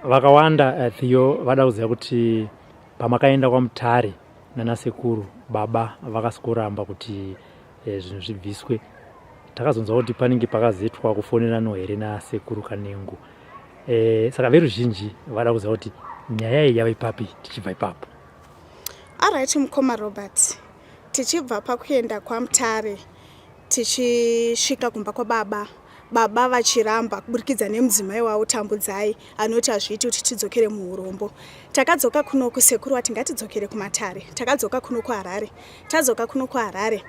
Vakawanda Theo vada kuziva kuti pamakaenda kwaMutare nanasekuru baba vakasikoramba kuti zvinhu zvibviswe. Takazonzwa kuti panenge pakazetwa kufonerano here nasekuru Kanengo. Saka veruzhinji vada kuziva kuti nyaya iyi yava ipapi tichibva ipapo. Alright mukoma Robert, tichibva pakuenda kwaMutare tichisvika kumba kwababa, baba vachiramba kuburikidza nemudzimai wavo Tambudzai anoti hazviiti kuti tidzokere muurombo. Takadzoka kuno kusekuru vati ngatidzokere kumatare. Takadzoka kuno kuHarare. Tadzoka kuno kuHarare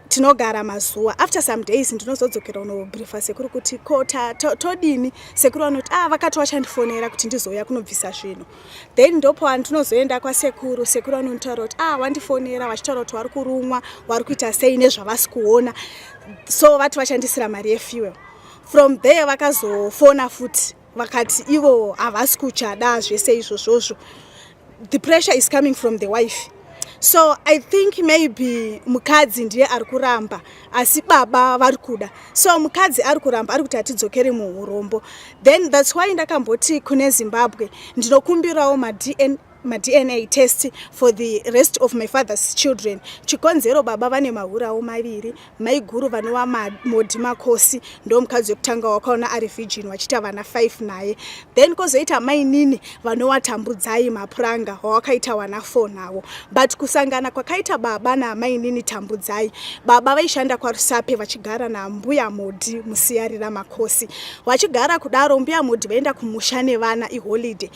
tinogara mazuva. After some days ndinozodzokera unobriefa sekuru kuti ko todini. Sekuru vanoti ah, vakati vachandifonera kuti ndizouya kunobvisa zvinhu. Then ndopandinozoenda kwasekuru, sekuru vanonitaura kuti ah, wandifonera vachitaura kuti vari kurumwa, vari kuita sei nezvavasi kuona, so vati vachandisira mari yefuel. From there vakazofona futi vakati ivo havasi kuchada zvese izvozvozvo. The pressure is coming from the wife. So I think maybe mukadzi ndiye ari kuramba asi baba vari kuda. So mukadzi ari kuramba, ari kuti hatidzokere muurombo. Then that's why ndakamboti kune Zimbabwe ndinokumbirawo ma-DNA test for the rest of my father's children. Chikonzero, baba vane mahurawo maviri, maiguru vanova Modi Makosi, ndo mukadzi wekutanga wakaona ari virgin, vachiita vana 5 naye. Then kwozoita mainini vanova Tambudzai Mapuranga, wawakaita vana 4 navo. But kusangana kwakaita baba namainini Tambudzai, baba vaishanda kwaRusape vachigara nambuya Modi Musiyarira Makosi. Vachigara kudaro, mbuya Modi vaenda kumusha nevana iholiday.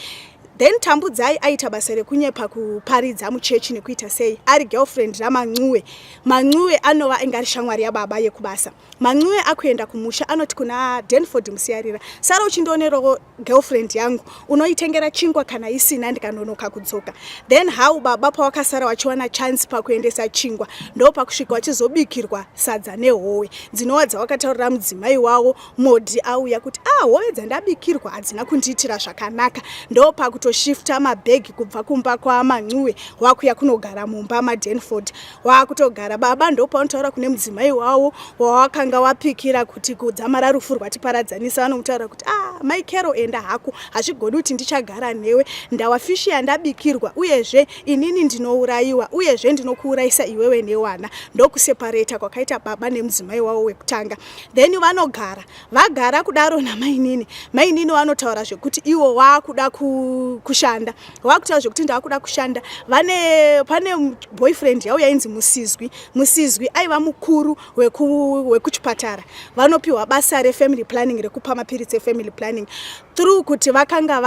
Then Tambudzai aita basa rekunyepa kuparidza muchechi nekuita sei ari girlfriend raMancuwe. Mancuwe anova inge ari shamwari yababa yekubasa. Mancuwe akuenda kumusha anoti kuna Denford Musiyarira, sara uchindionerawo girlfriend yangu, unoitengera chingwa kana isina ndikanonoka kudzoka. Then how baba pawakasara wachiwana chance pakuendesa chingwa, ndo pakusvika wachizobikirwa sadza nehowe dzinova dzawakataurira mudzimai wavo Modi auya kuti ah, hove dzandabikirwa hadzina kundiitira zvakanaka. Ndo pakutoshifta mabhegi kubva kumba kwaMancuwe wakuya kunogara mumba maDenford. Wakutogara baba ndo paunotaura kune mudzimai wavo wawakanga wapikira kuti kudzamara rufu rwatiparadzanisa, vanomutaura kuti ah, mai Kero, enda hako, hazvigoni kuti ndichagara newe, ndawa fishi yandabikirwa, uyezve inini ndinourayiwa, uyezve ndinokuurayisa iwewe newana. Ndokuseparata kwakaita baba nemudzimai wavo wekutanga. Then vanogara vagara kudaro namainini. Mainini vanotaura zvekuti ivo waakuda kushanda, wakutaura zvekuti ndaakuda kushanda. Vane pane boyfriend yavo yainzi Musizwi. Musizwi aiva mukuru wekuchipatara. Vanopiwa basa refamily planning, rekupa mapiritsi efamily planning, through kuti vakanga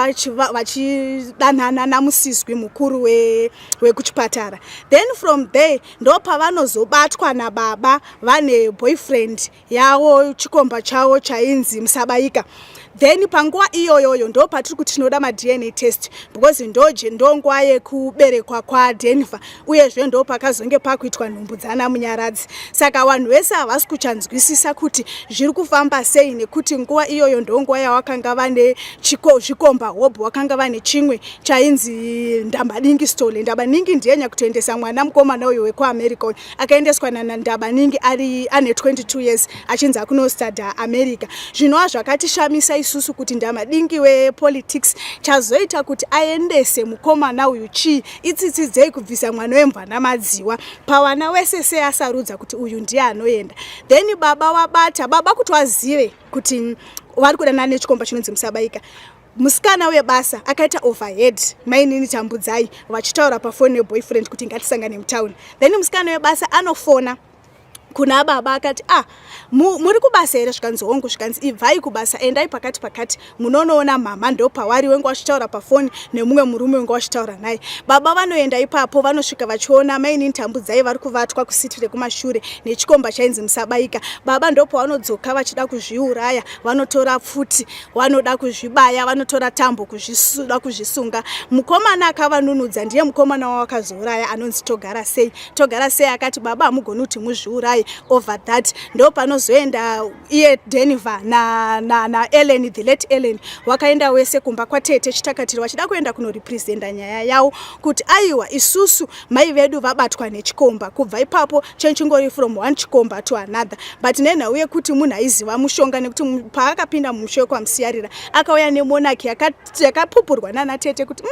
vachidanana naMusizwi mukuru wekuchipatara. Then from there ndo pavanozobatwa nababa vane boyfriend yavo, chikomba chavo chainzi Musabaika. Then panguva iyoyoyo ndo patiri kuti tinoda maDNA test, because ndoje ndonguva yekuberekwa kwaDenver, uyezve ndo pakazonge pakuitwa nhumbu dzana Munyaradzi. Saka vanhu vese havasi kuchanzwisisa kuti zviri kufamba sei, nekuti nguva iyoyo ndonguva yawakanga vane zvikomba hobho, wakanga vane chimwe chainzi Ndambaningi Stole. Ndabaningi ndiye nyakutoendesa mwana mukomana uyu wekuAmerica uyu. Akaendeswa naNdabaningi ari ane 22 years achinzi akunostadha America, zvinova zvakatishamisa isusu kuti Ndamadingi wepolitics chazoita kuti aendese mukomana uyu chii, itsitsi dzei kubvisa mwana wemvana madziwa pavana wese seasarudza kuti uyu ndiye anoenda. Then baba wabata baba kuti wazive kuti vari kudanana nechikomba chinonzi Musabaika. Musikana webasa akaita overhead mainini Tambudzai vachitaura pafoni neboyfriend kuti ngatisangane mutauni. Then musikana webasa anofona kuna baba akati, ah, muri kubasa here? Zvikanzi hongu. Zvikanzi ibvai kubasa, endai pakati pakati munonoona mama, ndo pawari wenge wachitaura pafoni nemumwe murume wenge wachitaura naye. Baba vanoenda ipapo, vanosvika vachiona mainini Tambudzai vari kuvatwa kusiti rekumashure nechikomba chainzi Musabaika. Baba ndo pavanodzoka vachida kuzviuraya, vanotora pfuti vanoda kuzvibaya, vanotora tambo kuzvisuda kuzvisunga. Mukomana akavanunudza ndiye mukomana wawakazouraya anonzi Togara Sei. Togara Sei akati, baba, hamugoni kuti muzviuraye. Tambudzai over that. Ndo panozoenda iye Denver naEllen na, na the late Ellen, wakaenda wese kumba kwatete Chitakatiro vachida kuenda kunorepresenta nyaya yavo kuti aiwa, isusu mai vedu vabatwa nechikomba. Kubva ipapo chenchingori from one chikomba to another, but nenhau yekuti munhu aiziva mushonga, nekuti paakapinda mumusha wekwaMusiyarira akauya nemonarchy yakapupurwa nana tete kuti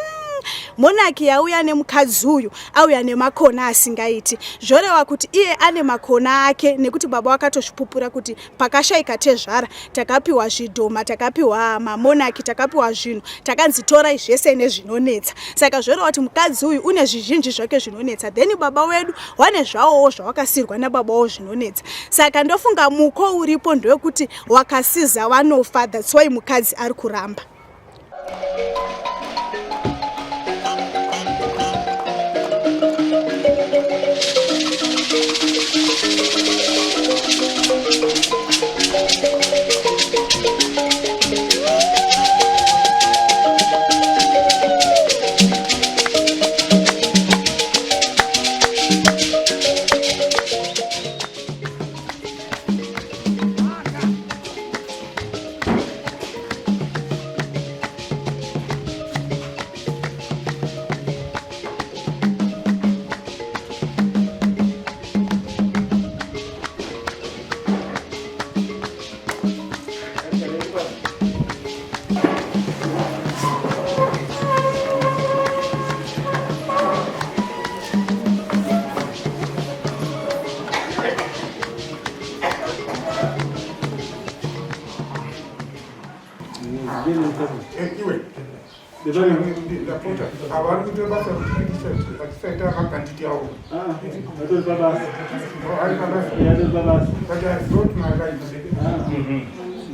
monarchy yauya nemukadzi uyu auya nemakona asingaiti. Zvoreva kuti iye ane makona ake, nekuti baba vakatozvipupura kuti pakashayika tezvara takapiwa zvidhoma, takapiwa mamonarchy, takapiwa zvinhu, takanzi torai zvese nezvinonetsa. Saka zvoreva kuti mukadzi uyu une zvizhinji zvake zvinonetsa. Then baba wedu wane zvavowo zvawakasirwa nababa wavo zvinonetsa. Saka ndofunga muko uripo ndewekuti wakasiza vanofa. That's why mukadzi ari kuramba. Iwe, ndapota, havari kuita basa rekupikisa vachisaita mabhanditi avo. Ari pabasa, but I wrote my rights.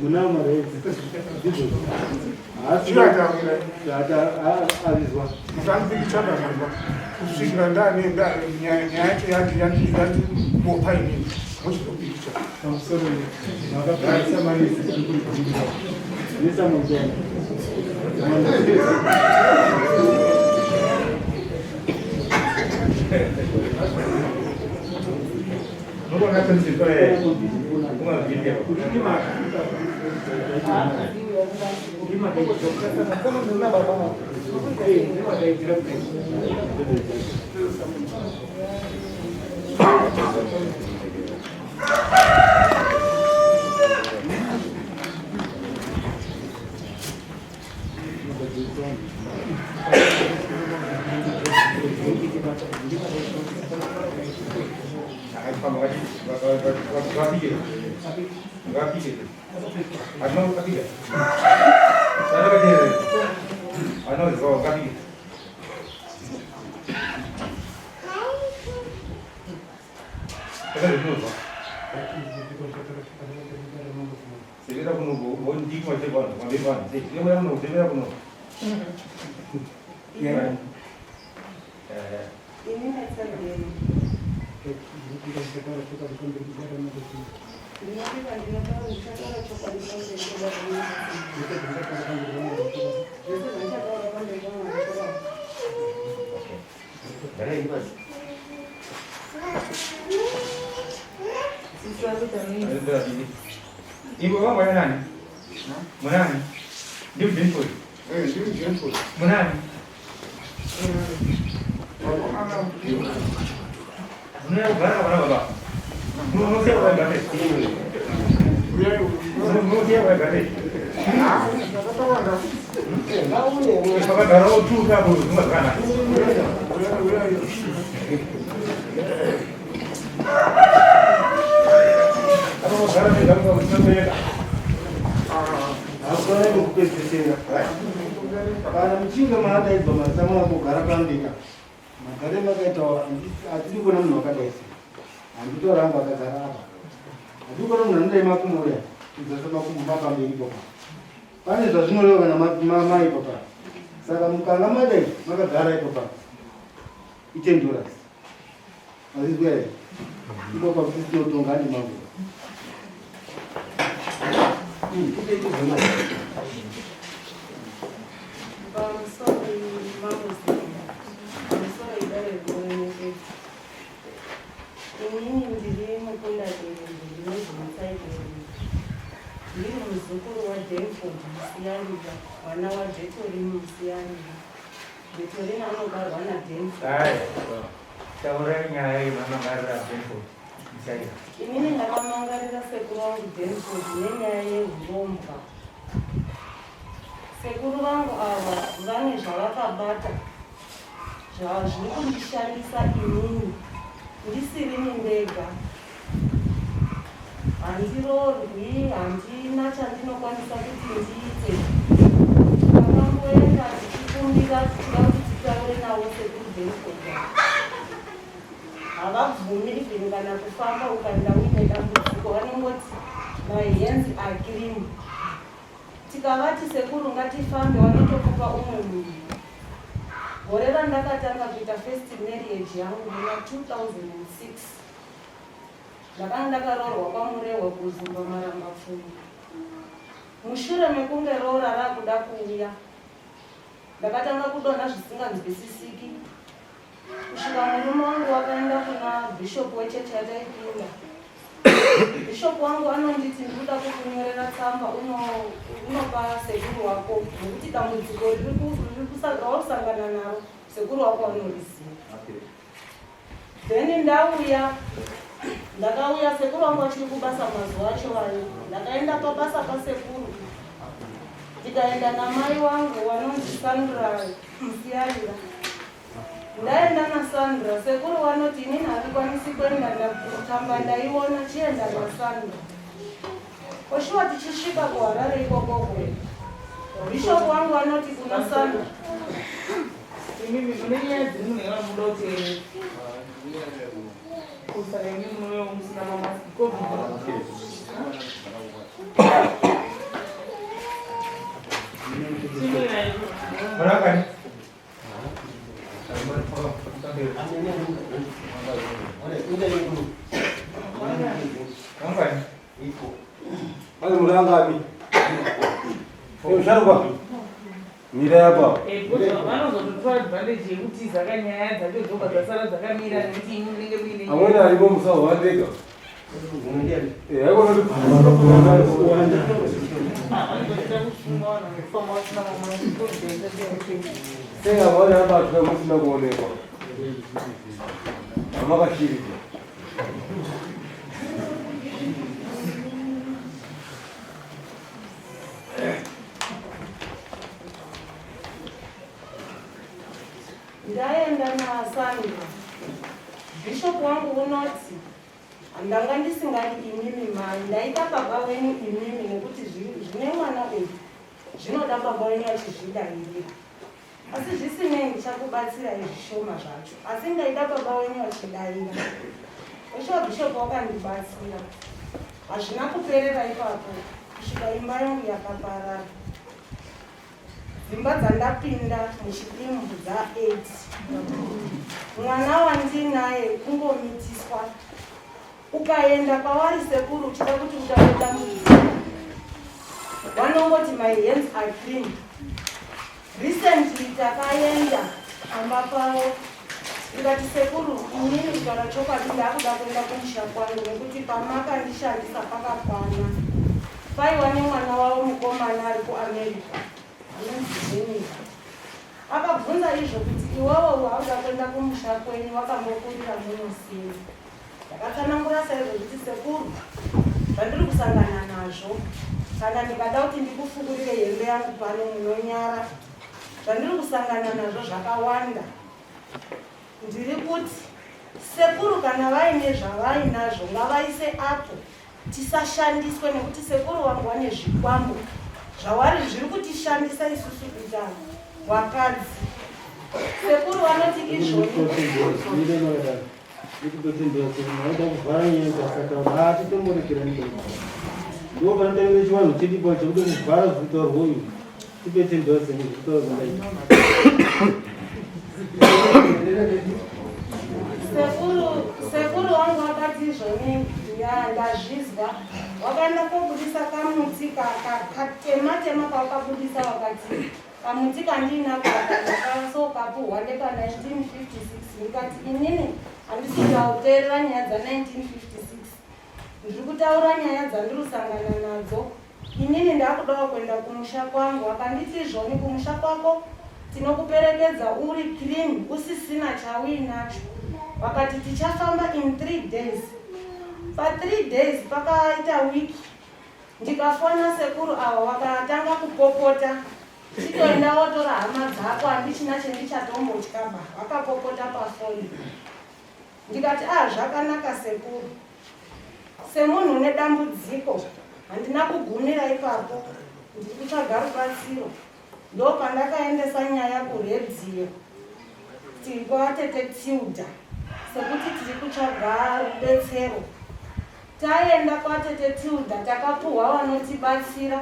Munawo marights, ndizvo? Chiataurira. Avizwa. Musandipikicha pazvanzwa kusvikira ndane nyaya yacho yandibopa inini, mochizopikicha. Pamusoro, makabvisa marisi nesamutemo. Ivo vamwe nani? Munani? Ndiu Jenford. Ndiri Jenford. Munani? Munani kugara vana baba. Munosiya kugara. Munosiya kugara. Zvakawanda. Pakagara otuka apo zvimwe zvakanaka. Apo kugara nezamuka usinobereka. Hakuna nekupedzisira. Kana muchinge maadaidzwa masamura kugara pambika, magare makaitawo, hatidi kuona munhu wakadai sei. Handitoramba akagara apa, hatidi kuona munhu anodai makumbo uya kudzasa makumbo mapamberi ipopa. Pane zvazvinoreva kana maipopa. Saka mukanga madai makagara ipopa, itendoras mazizwa here ipopa kuti tinotonga handi mambo. Pamusoro mamuzinda, pamusoro idare rinoremekedza. Inini ndiri mukunda. Betolin Musiyarira. Betolin anogarwa naDenford. Taurai nyaya yemamangarira Denford Musiyarira. Inini ndakamangarira sekuru vangu Denford nenyaya yehurombwa. Sekuru vangu ava vane zvavakabata zviri kundishandisa inini ndisirini ndega. Handiroorwi, handina chandinokwanisa kuti ndiite. Takamboenda tichikumbira tichida kuti titaure navo sekuru Denford. Havabvumi even kana kufamba ukaenda uine dambudziko vanongoti my hands are clean. Tikavati sekuru ngatifambe vanotokupa umwe munhu. Gore randakatanga kuita first marriage yangu muna 2006 ndakanga ndakaroorwa kwaMurehwa kuUzumba Marambapfumo. Mushure mekunge roora rakuda kuuya ndakatanga kudonha zvisinganzwisisiki kusvika murume wangu wakaenda kuna bishop wechechi yataipinda. Bishop wangu anonditi ndikuda kukunyorera tsamba unopa sekuru wako nekuti dambudziko rauri naro sekuru wako anoriziva. Then ndauya ndakauya sekuru wangu achiri kubasa mazuva acho ayo ndakaenda pabasa pasekuru ndikaenda namai wangu wanonzi Sandra Musiyarira. Ndaenda naSandra, sekuru vanoti inini handikwanisi kuenda ndakutamba ndaiona chienda naSandra. Oshuwa tichisvika kuHarare ikokoko. Bishop wangu vanoti kuna Sandra. Imimi mune nyaya dziri munhu yamunoda kuteerera. Kusaka imi munouya musina mamaski covid. Murangani. Vanozototora advantage yekutiza kanyaya dzacho dzobva dzasara dzakamira nekuti imi munenge muine amweni arimo musahwandeka sei amweni abatwa musina kuonekwa amakashirika Ndaenda naSandra. Bishop wangu unoti ndanga ndisingadi imimi mai, ndaida baba wenyu imimi nekuti zvine mwana uyu zvinoda baba wenyu achizvidairira. Asi zvisinei ndichakubatsirai zvishoma zvacho, asi ndaida baba wenyu vachidaira. Oshuwa bishop wakandibatsira. Hazvina kuperera ipapo kusvika imba yangu yakaparara. Dzimba dzandapinda muchidimbu dza 8. Mwana wandinaye kungomitiswa. Ukaenda kwavari sekuru uchida kuti utaure dambudziko, vanongoti my hands are clean. Recently takaenda pamba pavo ndikati sekuru, inini kutaura chokwadi ndakuda kuenda kumusha kwangu nekuti pamakandishandisa pakakwana. Paiwa nemwana wavo mukomana ari kuAmerica anonzi Jennifer. Akabvunza izvo kuti iwewe wauda kuenda kumusha kwenyu wakambokurira muno sei? Ndakatsanangura saizvo kuti sekuru, zvandiri kusangana nazvo kana ndikada kuti ndikufukurire hembe yangu pano munonyara. Zvandiri kusangana nazvo zvakawanda. Ndiri kuti sekuru kana vaine zvavainazvo ngavaise apo tisashandiswe nekuti sekuru wangu wane zvikwambo zvawari zviri kutishandisa isusu kuita wakadzi. Sekuru vanoti izvoni Ndo panotangira chivanhu chedu pacho chekuti kuvhara zvitaurwa uyu tipe tendwa senge zvitaurwa zvandai. Sekuru wangu akati izvoni ya ndazvizwa wakaenda kobudisa kamuti katema tema kawakabudisa wakati kamuti kandiinako aka ndakasokapuhwa ndeka 1956 ndikati inini handisi kuteerera nyaya dza 1956 ndiri kutaura nyaya dzandiri kusangana nadzo. Inini ndakudawo kuenda kumusha kwangu. Akanditi izvoni kumusha kwako tinokuperekedza uri clean usisina chauinacho. Vakati tichafamba in 3 days. Pa 3 days pakaita week ndikafona sekuru ava vakatanga kupopota chitoenda wotora hama dzako handichina chendichatombotya ba vakapopota pafoni Ndikati ah zvakanaka sekuru. Semunhu une dambudziko handina kugumira ipapo ndiri kutsvaga rubatsiro. Ndopandakaendesa nyaya kuredio tiri kwatete Tilda sekuti tiri kutsvaga rubetsero. Taenda kwatete Tilda takapuhwa vanotibatsira.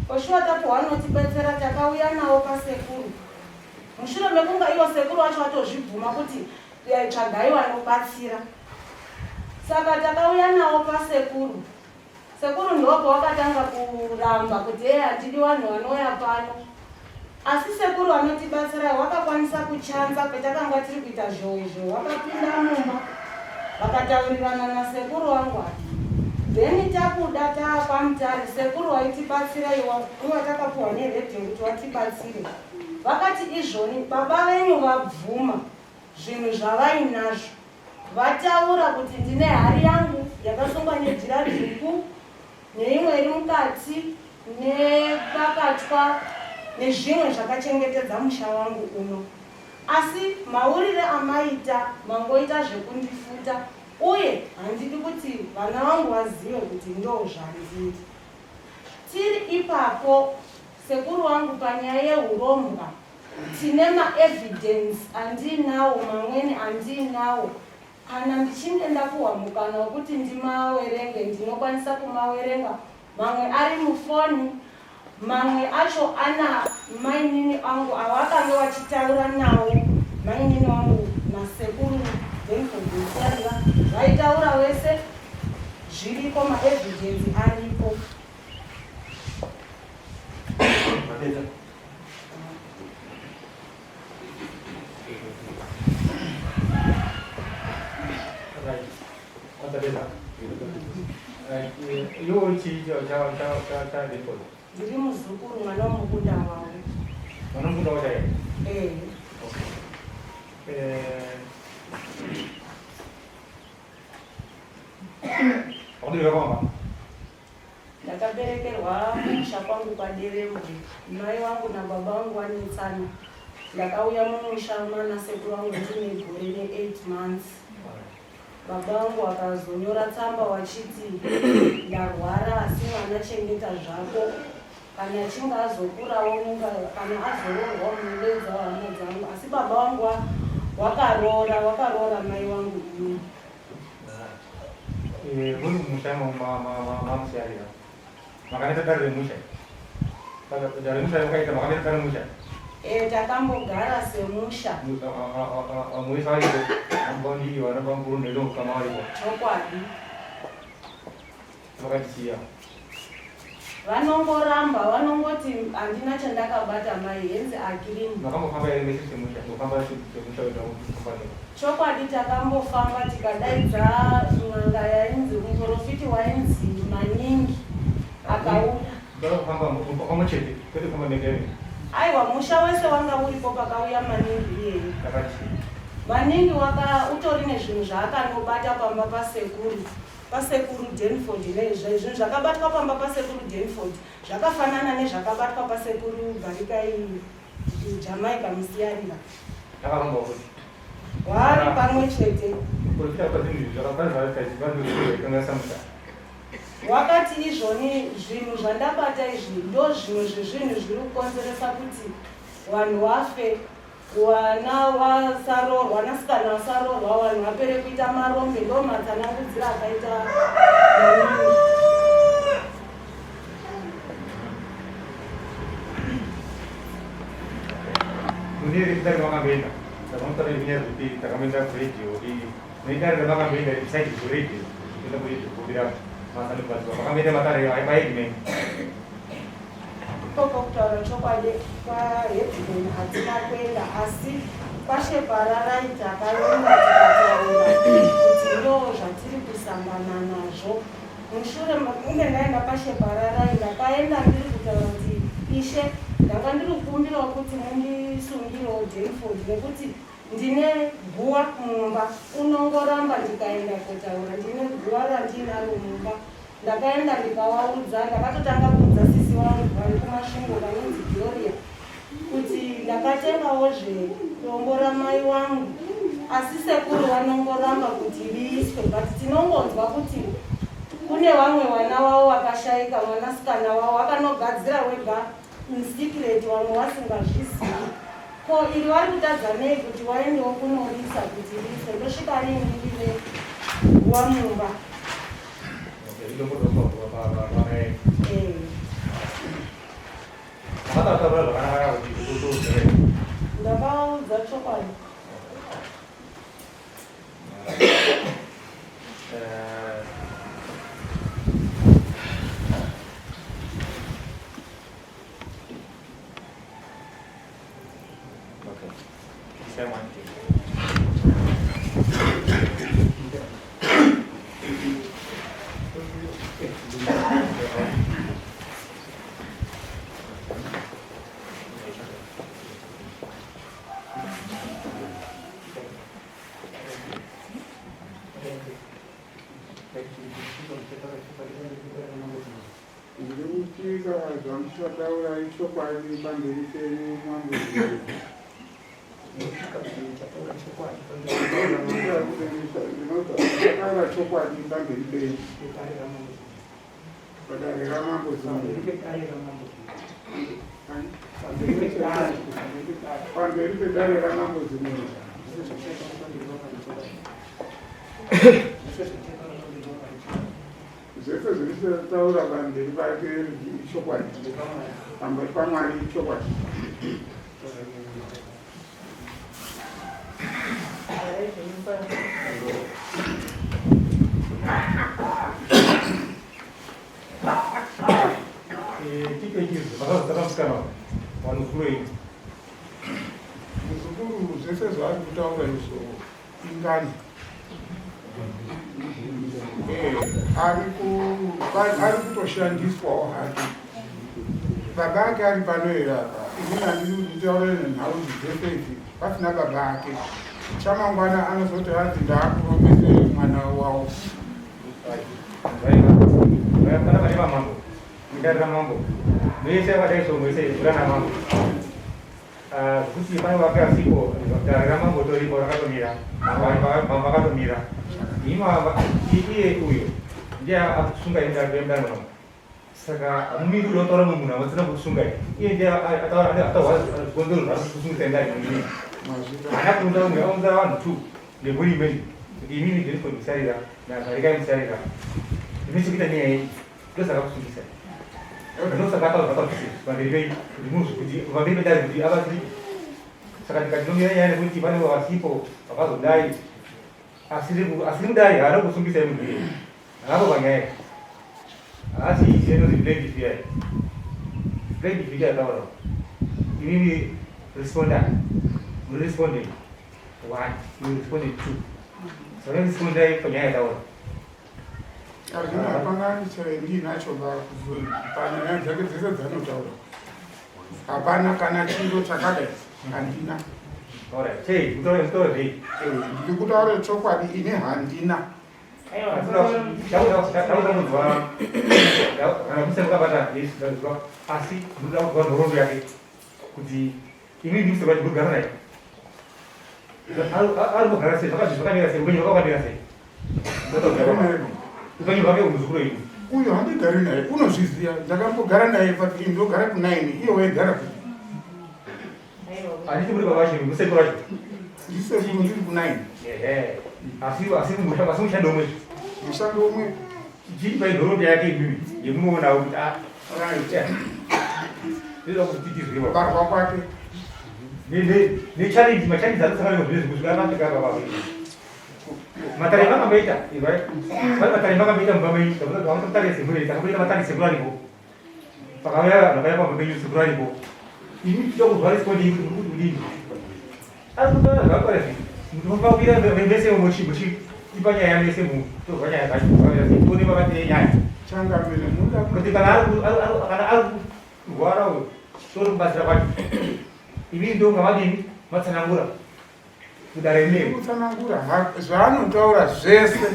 Oshuwa tapuhwa vanotibetsera takauya nawo pasekuru. Mushure mekunga ivo sekuru vacho vatozvibvuma kuti tsvagai vanobatsira. Saka takauya navo pasekuru. Sekuru ndipo wakatanga kuramba kuti hey, handidi vanhu vanouya pano. Asi sekuru vanotibatsira wakakwanisa kuchanza petakanga tiri kuita zhowe zhowe. Wakapinda mumba vakataurirana nasekuru wangu ava. Then takuda taakwamutare sekuru waitibatsira iwa watakapuhwa neredhiyo kuti watibatsire. Vakati izvoni baba venyu vabvuma zvinhu zvavainazvo. Vataura kuti ndine hari yangu yakasungwa nejira dzvuku neimwe iri mukati nebakatwa nezvimwe zvakachengetedza musha wangu uno. Asi maurire amaita mangoita zvekundifuta uye handidi kuti vana vangu vazive kuti ndozvandiri. Tiri ipapo Sekuru wangu panyaya yehurombwa tine ma evidence andiinawo mamweni andiinawo kana ndichinge ndapuhwa mukana wekuti ndimawerenge ndinokwanisa kumawerenga mamwe ari mufoni mamwe acho ana mainini angu avo akange wachitaura nawo mainini wangu nasekuru Denford Musarira vaitaura wese zviriko maevidence aripo. Mapedza. Right. Watapedza. Right. Iwe chii cha cha cha cha cha record? Ndiri muzukuru mwana womukunda wavo. Mwana womukunda wavo chaiye? Eh. Okay. Eh. Wakudirika kwamba? Ndakaberekerwa kumusha kwangu kwaDerembwe. Mai vangu nababa vangu vanetsana. Ndakauya mumusha mana sekuru vangu ndine gore ne8 months. Baba vangu vakazonyora tsamba vachiti ndarwara asi mwana chengeta zvako kana achinge azokurawo kana azoroorwa munodeedzawo hama dzangu asi baba vangu wakaroora wakaroora mai vangu ini. Eh, muri mumusha mamusiyarira makaneta dare remusha dare remusha makaita makaneta dare remusha Eh, takambogara semusha muisa varipo ambondii vana bamkuru nedongukama varipo chokwadi Vakatisiya. Vanongoramba vanongoti handina chandakabata mai henzi akirini. Makambofamba here mese semusha? Kufamba semusha wega kufamba nega. Chokwadi takambofamba tikadaidza n'anga yainzi muprofiti wainzi maningi akauya. Ndaka kufamba pamwe chete kwete kufamba mega imi. Aiwa musha wese wanga uripo pakauya maningi iyeye. Ndakati. Maningi waka utori nezvinhu zvaakanobata pamba pasekuru. Pasekuru Denford nezve zvinhu zvakabatwa pamba pasekuru Denford zvakafanana nezvakabatwa pasekuru Barikai Jamaica Musiyarira. Takaromba kuti vari pamwe chete. Kuprofita kwa zvinhu izvi zvakafanana zvakaita samusa. Wakati izvoni zvinhu zvandabata izvi ndo zvimwe zvezvinhu zviri kukonzeresa kuti vanhu vafe Vana vasaroorwa, vanasikana vasaroorwa, vanhu vapere kuita marombe, ndo matsanangudziro akaita maningi. Mune dare makamboenda takamutaura nyaya dzekuti takamboenda kuredio mune dare ramakamboenda besides kuredio kuenda kuredio kumbira masanobatsirwa makamboenda matare aedman Ikoko kutaura chokwadi kwaHeadman hatina kuenda asi kwaShepararai takaenda tikataura kuti ndo zvatiri kusangana nazvo. Mushure mekunge ndaenda paShebhararai, ndakaenda ndiri kutaura kuti, Ishe, ndanga ndiri kukumbirawo kuti mundisungirewo Denford nekuti ndine guwa mumba. Unongoramba ndikaenda kotaura, ndine guwa randinaro mumba. Ndakaenda ndikavaudza, ndakatotanga kuudza sisi vangu vari kuMasvingo vanonzi Gloria kuti ndakatengawozve dombo ramai wangu asi sekuru vanongoramba kuti riiswe but tinongonzwa kuti kune vamwe vana wavo vakashaika mwanasikana wavo akanogadzira wega in secret vamwe vasingazvizivi ko iri vari kutadza nei kuti waendewo kunorisa kuti riiswe ndosvika riini ndine guwa mumba Ndakaudza chokwadi. Okay. Say one thing. Ndiri kutika zvamuchataura ichokwadi pamberi penyu mambo. Ndinotaura chokwadi pamberi penyu. Padare ramambo Pamberi pedare ramambo Zimunya. Zvese zvinotaura pamberi pake ichokwadi. Pamberi paMwari ichokwadi. Muzukuru zvese zvaari kutaura izvo ingani eh, ari kutoshandiswawo hake baba ake ari pano here apa inini handidi kuti nditaure nenhau dzese idzi pasina baba ake chamangwana anozoti hanzi ndaakurombese mwana wawo Mambo, mese vakadai so mese kurana mambo. Ah, zvekuti pane wake asipo dare ramambo toripo rakatomira mambo akatomira iye uyo ndiye akusunga indaro mambo saka hamumiri uyo ataura mumwe munhu amasina kusunga iye ndiye ataura zvikonzero zvakusungisa indaro imini haana kuunza umwe aunza vanhu two nemhuri imweni kuti imini ndiripo musarira nazvarikai musarira ndine chekuita nenyaya iyi ndosaka kusungisa ndosaka ataura zvakabvise pamberi pei kuti muzvi kuti pamberi pedare kuti abatsirike saka ndikati nomira nyaya nekuti pane vasipo vakazodai asiri mudare haana kusungisa munhu iye haapo panyaya haasi inozi blank fiya blank fiya yataura inini respondant muri respondent one you responded two saka respondai panyaya yataura Hazvina hapana chandinacho panyaya dzake dzese dzanotaura hapana kana chiro chakadai handina. Ndiri kutaura chokwadi ini handina. Asi ndinoda kunzwa nhoroondo yake kuti Ini ndiri kuti kugara naye. Ari kugara sei? Zvakazvi zvakamira sei? Upenyu hwake hwakamira sei? Upenyu hwake muzukuru ini. Uyo handigari naye, unozviziva. Ndakambogara naye but ini ndogara kunaini, iye waigara kupi? Handiti muri baba vacho, musekuru vacho. Ndisekuru ndiri kunaini. Ehe. Asi asi asi mushando umwe. Mushando umwe. Chii pai nhoroondo yake imimi yemunoonawo kuti ah barwa kwake nechallenge machallenge anosangana nazvo zvinezvi kusvika anasvika apa baba matare makamboita vari matare makamboita mumba menyu vakamutare sekuru takamboita matare sekuru aripo pakauya vanhu vakauya pamba penyu sekuru aripo imi tinoda kuzwa respondi yekuti muri kuti kudini ari kutaura zvakakora zvinhu munofakwira vese muchi muchi Tipa nyaya mese mu tozwa nyaya dzacho tione vabatire nyaya. Changamire munoda kuti kana ari kana ari kurwara uyo tori kubatsira kwacho. Imi ndonga madini matsanangura kudare rineri. Kutsanangura zvaanotaura zvese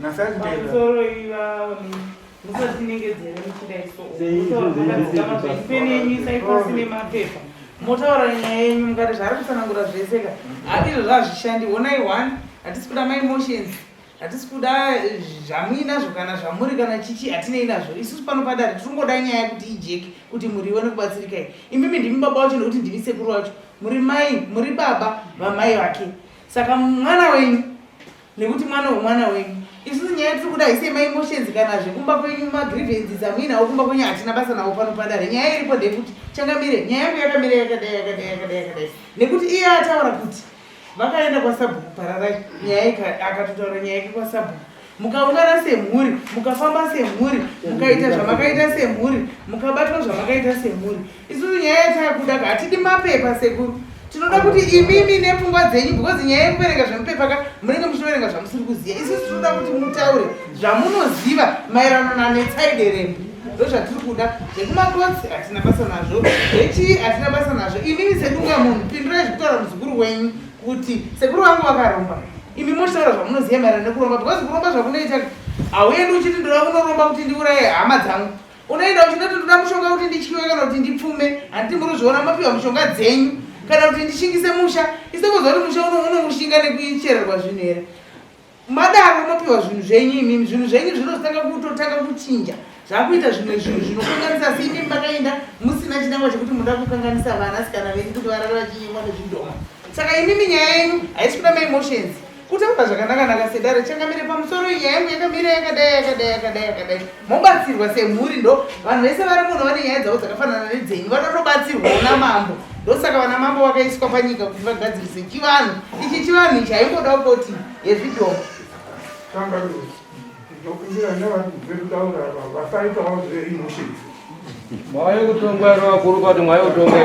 nasanditenda. Pamusoro iva musatinengedzere muchidai so. Peni yenyu isai pasi nemapepa. Motaura nyaya yenyu mukati zvaari kutsanangura zvese ka. Izvo zvazvishandi. Honai one, hatisi kuda maemotions. Hatisi kuda zvamuinazvo kana zvamuri kana chichi hatinei nazvo. Isusu pano padare tiri kungoda nyaya kuti ijeke kuti mhuri ione kubatsirikai. Imimi ndimi baba wacho nekuti ndimi sekuru wacho. Muri mai, muri baba vamai vake. Saka mwana wenyu nekuti mwana wemwana wenyu. Isusu nyaya tiri kuda haisi yemaemotions kana zvekumba kwenyu magrievances amuinawo kumba kwenyu hatina basa nawo pano padare. Nyaya iripo ndeyekuti changamire nyaya yangu yakamira yakadai yakadai yakadai yakadai. Nekuti iye ataura kuti vakaenda kwasabhuku Pararai nyaya akatotaura nyaya yake kwasabhuku. Mukaungana semhuri, mukafamba semhuri, mukaita zvamakaita semhuri, mukabatwa zvamakaita semhuri. Isusu nyaya yatakuda ka hatidi mapepa sekuru. Tinoda kuti imimi nepfungwa dzenyu because nyaya yekuverenga zvemupepa ka munenge muchitoverenga zvamusiri kuziva. Isusu tinoda kuti mutaure zvamunoziva maererano naNetsai Derembo. Ndozvatiri kuda. Zvekumakotsi hatina basa nazvo, zvechii hatina basa nazvo. Imimi sedunga munhu pindurai zvekutaura muzukuru wenyu kuti sekuru vangu vakaromba. Imi mochitaura zvamunoziva maererano nekuromba because kuromba zvakunoita hauendi uchiti ndoda kunoromba kuti ndiuraye hama dzangu. Unoenda uchindoti ndoda mushonga kuti ndityiwe kana kuti ndipfume. Handiti muri kuzviona mapiwa mishonga dzenyu kana kuti ndishingise musha. Isitokuziva kuti musha unoushinga nekuchererwa zvinhu here. Madaro unopiwa zvinhu zvenyu imimi, zvinhu zvenyu zvinozotanga kutotanga kuchinja zvakuita zvimwe zvinhu zvinokanganisa. Asi imimi makaenda musina chinangwa chekuti munoda kukanganisa vanasikana venyu kuti varare vachinyengwa nezvidhoma. Saka imimi nyaya yenyu haisi kuda maemotions. Kutaura zvakanaka-naka sedare changamire pamusoro nyaya yangu yakamira yakadai yakadai yakadai yakadai. Mobatsirwa semhuri ndo vanhu vese vari muno vane nyaya dzavo dzakafanana nedzenyu vanotobatsirwawo namambo. Ndosaka vana mambo vakaiswa panyika kuti vagadzirise chivanhu. Ichi chivanhu ichi haingoda koti yezvidhoma. Changamire, ndinokumbira nevari kubve kutaura ava vasaitawo zveemotions. Mauya kutongwa here vakuru kwati mauya kutonga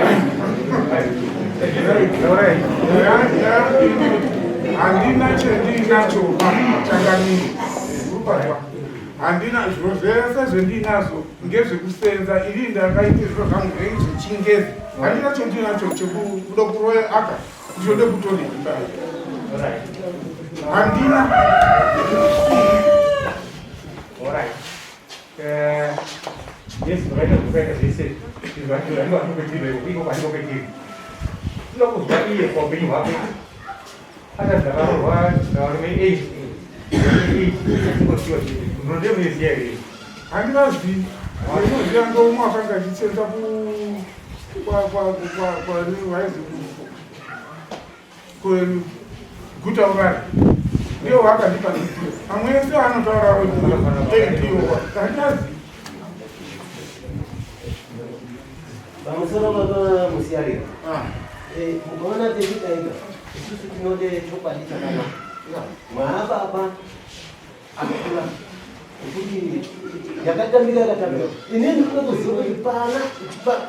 Handina chendinacho changamire. Handina zviro zvese zvendinazvo ngezvekusenza ini ndakaita zviro zvangu zvenyu zvechingezi. Handina chendinacho chekuda kuroya aka ndinoda kutorei handina. Yes, zvakaita zvakaita zvese iko kwandiko kwetiri tinoda kuzwa iye paupenyu hwake atati ndakarohwa navarume eight eight munonde munoziva here? Handivazivi. Ndinoziva ndoumwe akanga achitsenza kwaizi guta urari ndiyo wakandipa ndiyo amwe ese anotaura ndiyo handivazivi. Pamusoro baba Musiyarira, mukaona tichidaika isusu tinode chokwadi chakanaka. Mwaababa akura kuti yakatambika yakatambika. Inini ndinoda kuziva kuti pana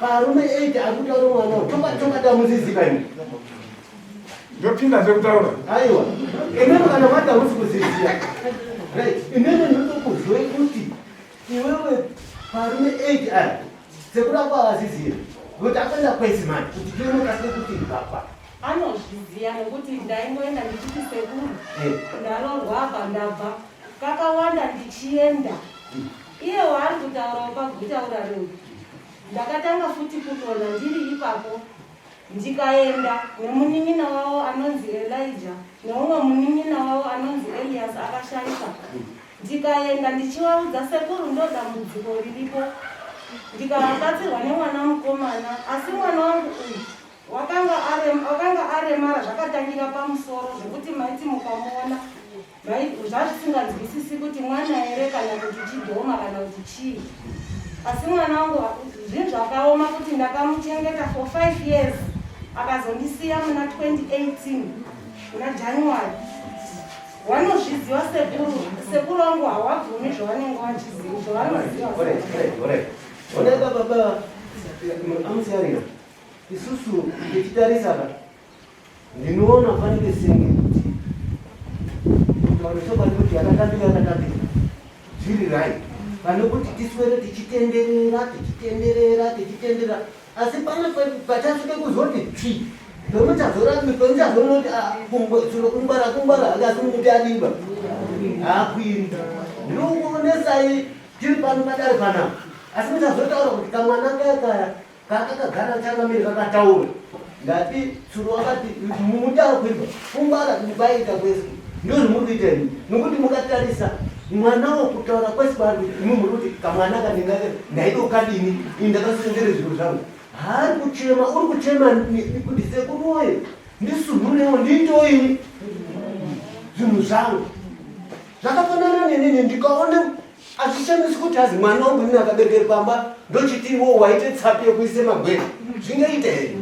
parume 8 ari kutaura mwana uyu chokwadi chokwadi hamuziziva imi. Ndopinda zvekutaura. Aiwa, imimi kana mati hamusi kuziziva. Right, imimi ndinoda kuziva kuti iwewe parume 8 aya sekuda kwaaziziva kuti akaenda kwese manje kuti tione kasike kuti baba Anozviziva nekuti ndaingoenda ndichiti sekuru ndaroorwa apa ndabva kakawanda ndichienda. Iye waari kutaurawo paguta urari ndakatanga futi kudonha ndiri ipapo ndikaenda nemunin'ina wavo anonzi Elijah neumwe munin'ina wavo anonzi Elias akashaika. Ndikaenda ndichivaudza sekuru ndo dambudziko riripo ndikabatsirwa nemwana mukomana asi mwana wangu uyu wakanga aremara zvakatangira pamusoro zvekuti maiti mukamuona zvazvisinganzwisisi kuti mwana here kana kuti chidhoma kana kuti chii. Asi mwana wangu zvinhu zvakaoma kuti ndakamuchengeta for 5 years akazondisiya muna 2018 muna January. Vanozviziva sekuru, sekuru vangu hawabvumi zvavanenge vachiziva zvavanoziva. Oneka baba amusiyarira isusu tichitarisa ka ndinoona fanike senge kuti kutaura chokwadi kuti yakatambika yakatambika zviri right pane kuti tiswere tichitenderera tichitenderera tichitenderera asi pane pachasvike kuzoti tsvi pemuchazoona kuti ah, kungwara kungwara hake asi mukuti adiba haakwiri ndinokuonesai tiri pano padare panapa asi muchazotaura kuti kamwana kaya kaya Kakakagara changamire kakataura ndati tsuro wakati mutakwirwa kungwara kwaita kwese ndozvimuri kuita imi nokuti mukatarisa mwana wo kutaura kwese kwaari kuita imi muri kuti kamwana kandingake ndaida ukadini ini ndakasengere zviro zvangu haari kuchema uri kuchema kuti sekuru woye ndisunhurewo ndiitewo ini zvinhu zvangu zvakafanana nenini ndikaona Hazvishamisi kuti hazi mwana wangu ini akaberekeri pamba ndochiti iwo waite tsapi yekuise magwere zvingaita here?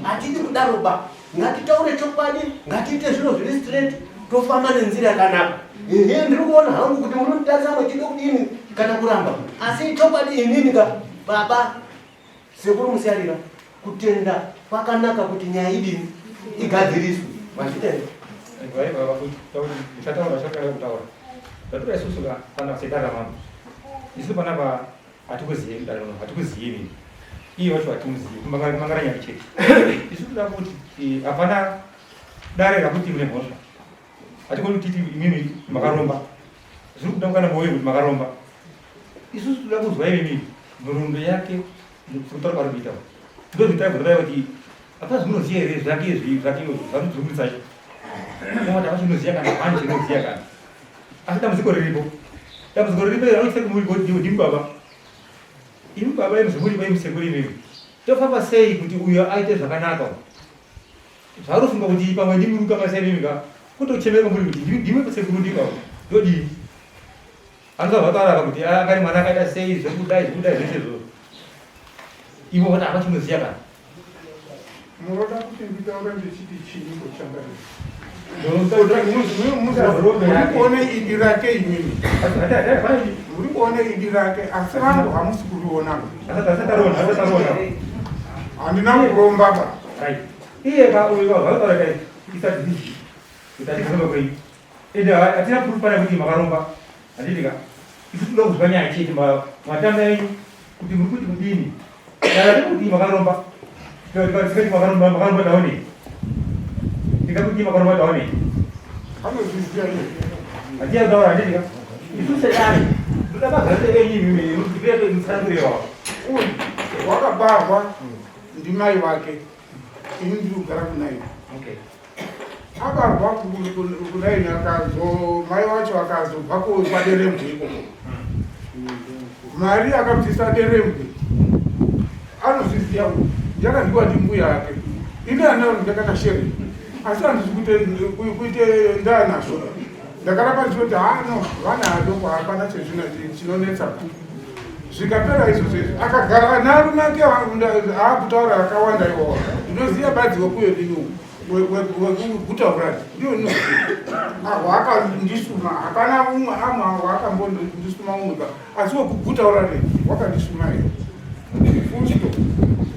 Hatidi kudaro ba, ngatitaure chokwadi, ngatiite zviro zviri straight, tofamba nenzira yakanaka. Ehe, ndiri kuona hangu kuti muri kutitarisa mwechida kudini kana kuramba, asi chokwadi inini ka baba Sekuru Musiyarira, kutenda kwakanaka kuti nyaya idini igadziriswe. Mazvita here? Ndichataura chakada kutaura. Zvatora isusu ka pana sedare ramambo. Isu panapa hatikuzivi dare ramambo, hatikuzivi nini. Iye wacho hatimuzivi, kumangara nyaya chete. Isu toda kuti eh, hapana dare rakuti mune mhosva. Hatikoni kuti imimi makaromba. Zviri kuda kana moyo kuti makaromba. Isusu toda kuzwa imimi nhoroondo yake sekutaura kwaari kuita. Ndozvitaura kudai kuti hapana zvimunoziva here zvake izvi zvake zvamudzungurisa izvi. Mwana hapana chinoziva kana hapana chinoziva kana. Asi dambudziko riripo. Dambudziko riripo rinoita kuti muri kuti ndimi baba. Imi baba imi zvimuri imi sekuru imimi. Tofamba sei kuti uyo aite zvakanaka? Zvauri kufunga kuti pamwe ndimi muri kukama sei imimi ka? Kutochemera muri kuti ndimi sekuru ndimi baba. Ndodii? Anotaura zvataura apa kuti ah, akari mwana akaita sei zvekudai zvekudai zvese izvozvo. Ivo vati hapana chinoziva kana. Munoda kuti nditaure ndichiti chii kuchangamire? Muri kuona idi rake imimi. Muri kuona idi rake asi rangu hamusi kuriona. Handina kuromba ba. Iye ka uyu ka zvataura kai isati isati kuromba kwei. Ende hatina proof pana kuti makaromba. Handiti ka? Isu tinoda kuzwa nyaya chete matanga enyu kuti muri kuti kudini. Kana tiri kuti makaromba. Tikati makaromba makaromba taonei. Tikakuti makaromba taonei. Anozviziva iye. Hatina kutaura handiti ka? Isu sedare toda magare enyu imimi mutipire mutsandurewa. Uyu wakabarwa ndimai wake. Ini ndiri kugara kunaini. Okay. Abarwa kunaini akazo mai wacho akazobva kwaderembwe ikoko. Mari akabvisa derembwe anozviziva ndakadyiwa ndimbuya ake. Ini andina ndakana shere asi handisi kuite ndaa nazvo. Ndakaramba ndichiti hano vana adoko hapana chezvino chinonetsa. Zvikapera izvozvo izvi akagara narume ake aakutaura akawanda iwawa. Ndinoziva badzi wekuyo ndini wekuguta urati ndiyo ndinoziva wakandisuma hapana umwe amwe wakambondisuma umwe ba asi wekuguta urati wakandisuma here full stop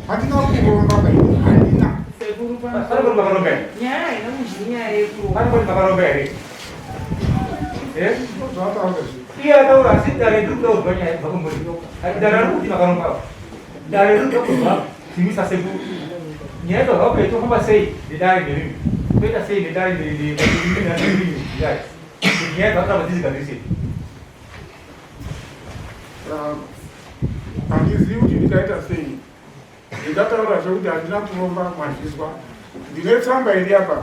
handina kuromba kaini handina Sekuru Pane kuti makaromba here? nyaya haina kuzvinyaya yekuromba. Pane kuti makaromba here? Eh? Zvataura zvi Iye ataura asi dare riri kuda kuzwa nyaya kubva kumuri. Dare riri kuti makaromba. Dare riri kuda kuzwa simisa sekuru. Nyaya yatozwa kuti tofamba sei nedare nemimi. Toita sei nedare nemimi nedare. Kuti nyaya dzakataurwa dzizigadzirise. Handizivi kuti ndikaita sei. Ndingataura zvekuti handina kuromba mazvizwa. Ndine tsamba iri apa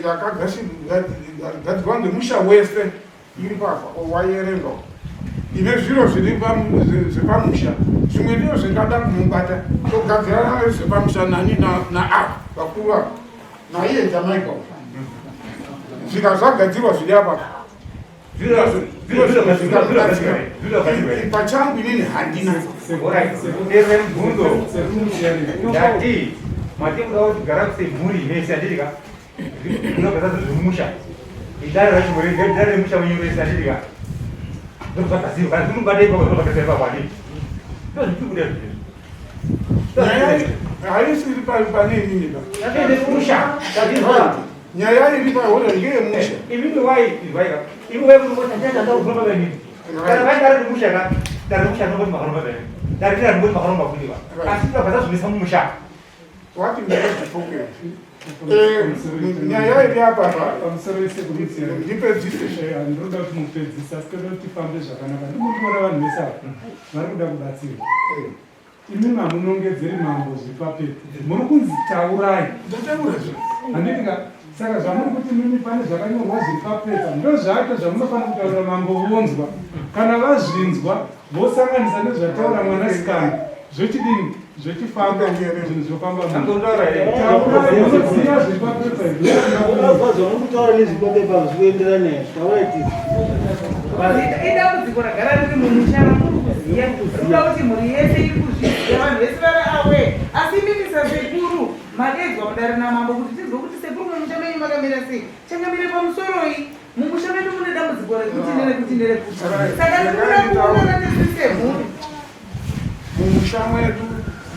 yakagadzirwa ngemusha wese iri papa waierenga ine zviro zviri zvepamusha zvimwe ndizvo zvingada kumubata togadzirana zvepamusha nani naava vakuru ava naiye jamaica zvika zvagadzirwa zviri apa pachangu inini handina mubvunzo ndati mati kuda kuti gara semhuri mese handiti ka unogara zvemusha idare racho muri dare remusha wenyu mese handiti ka ndozvakazirwa kana zvinobata ipapo zvinobata ipapo handiti ndozvitiri kuda izvozvo haisiri pane inini ba musha tazvinzwa. Nyaya iri pahora ngeyemusha. Imimi wai izwaika. Imi wai muri kuti ndanga ndakuromba venini. Kana vai dare remusha ka dare remusha rinongoti makaromba venini. Dare rira rinongoti makaromba futi va. Asi tinobva tazvimisa mumusha. Wati ndakazvipoke. Eh, nyaya iri apa pamusoro ndipedzise. Ndinoda kuti mupedzise asi toda kuti tifambe zvakanaka. Ndinokuona vanhu vese ava vari kuda kubatsirwa. Imi mamunongedzeri mambo zviri papepa. Muri kunzi taurai. Handiti ka saka zvamuri kuti mimi pane zvakanyorwa zviri papepa ndozvacho zvamunofanira kutaurira mambo vonzwa. Kana vazvinzwa vosanganisa nezvataura mwanasikana zvochidini zvochifamba zvinhu zvofamba taurai munoziva zviri papepa izvi. Zvamuri kutaura nezviri papepa hazvikuenderana here? Taurai tizi. Idambudziko ragara riri mumusha ramuri kuziva rikuda kuti mhuri yese iri kuzviziva vanhu vese vari aware asi imimi sasekuru madeedzwa mudare namambo kuti tinzwe kuti sekuru mumusha menyu makamira sei changamire pamusoroi mumusha medu mune dambudziko rekuti nerekuti nerekuti saka tikuda kuonana tese semhuri Mumusha mwedu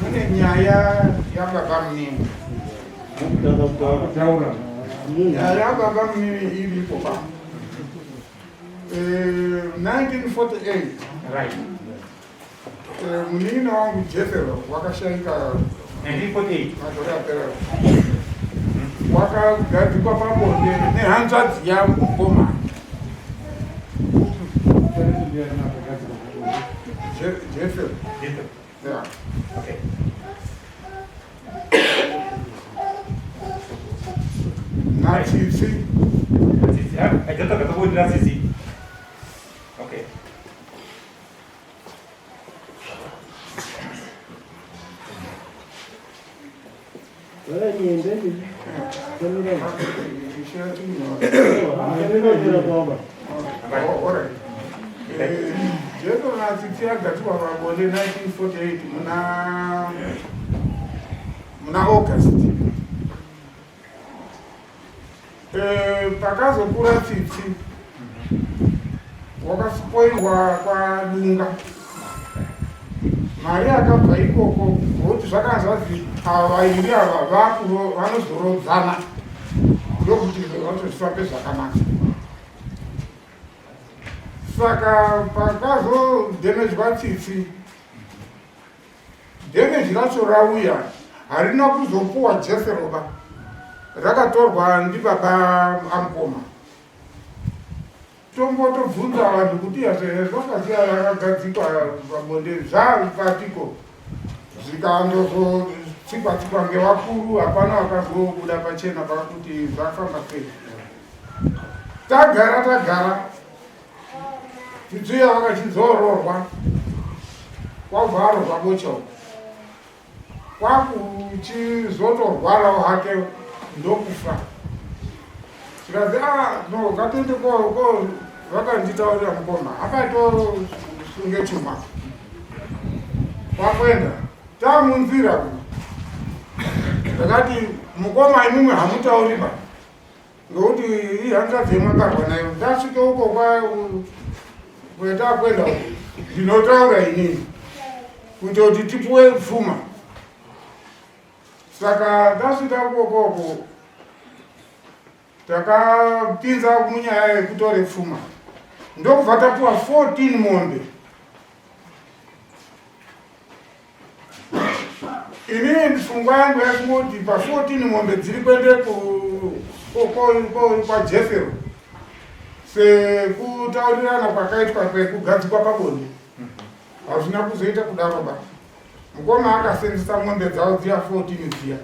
mune nyaya yababa munini. Nyaya yababa munini iripo pa 1948 Right. Munin'ina wangu Jethero wakashaika 1948 makore apera wakagadzikwa pabonde nehanzvadzi yangu mukoma Jethero. Yeah. Okay. Natsitsi. Tsitsi. Ah, ajatoka na tsitsi. Okay. Jethero natsitsi agadzikwa pabonde 1948 muna August. Pakazokura Tsitsi wakaspoirwa kwadunga mari akabva ikoko ngokuti zvakanzvazi ava vairi ava vanozorodzana ndokuti vatozvifambe zvakanaka. Saka pakazodhemejwa Tsitsi, dhemeji racho rauya harina kuzopuwa Jeseroba, rakatorwa ndibaba amukoma. Tombotobvunza vanhu kuti zvakasiya rakagadzikwa pabonde zvapatiko, zvikandozotsikwa tsikwa ngevakuru, hapana vakazobuda pachena pakuti zvafamba sei. Tagara tagara Tsitsi vakachizororwa kwabva arorwa bocha uko kwakuchizotorwarawo hake ndokufa. Zvikanzi ah no ngatiende ko vakanditaurira mukoma akatosunge chuma kwakuenda tamunzira ndakati mukoma imwimwi hamutauri ba ngokuti ihanzvadzi yemakarwa nayo ndasvike uko kwetakuenda uko ndinotaura inini kutoti tipuwe pfuma. Saka ndasvika ukokoko takapinza munyaya yekutore pfuma ndokubva tapuwa 14 mombe. Inini pfungwa yangu yakungoti pa 14 mombe dziri kuende kwaJethero sekutaurirana kwakaitwa kwekugadzikwa pabonde. Hazvina kuzoita kudaro ba. Mukoma akasenzesa mombe dzavo dziya 14 dziya.